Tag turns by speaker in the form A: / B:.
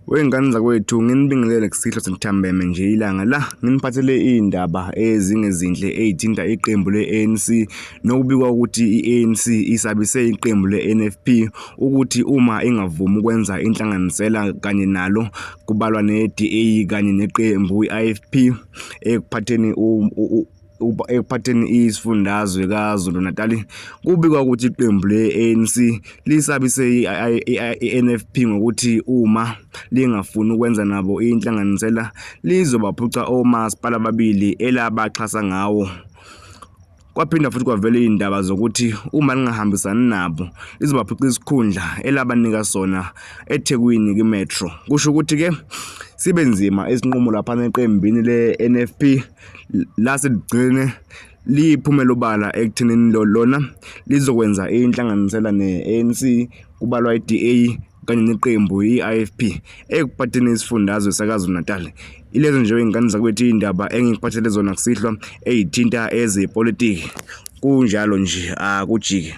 A: Wey'ngane zakwethu nginibingelele kusihlwa sentambeme nje ilanga la nginiphathele iy'ndaba ezingezinhle ey'thinta iqembu le-ANC nokubikwa ukuthi i-ANC isabise iqembu le-NFP ukuthi uma ingavumi ukwenza inhlanganisela kanye nalo kubalwa ne-DA kanye neqembu i-IFP ekuphatheni ekuphatheni isifundazwe kaZulu Natal kubikwa ukuthi iqembu le-ANC lisabise i-NFP ngokuthi uma lingafuni ukwenza nabo inhlanganisela lizobaphuca omasipala ababili elabaxhasa ngawo. Kwaphinda futhi kwavela izindaba zokuthi uma lingahambisani nabo lizobaphuca isikhundla elabanika sona eThekwini kwiMetro. Kusho ukuthi-ke sibe nzima isinqumo laphana eqembini le-NFP lase ligcine liphumela obala ekuthenini lona lizokwenza inhlanganisela ne-ANC kubalwa i-DA kanye neqembu i-IFP ekuphatheni isifundazwe saKwaZulu-Natal. Ilezo nje iy'ngane zakwethu iy'ndaba engikuphathele zona kusihlwa ey'thinta ezepolitiki. Kunjalo nje akujiki.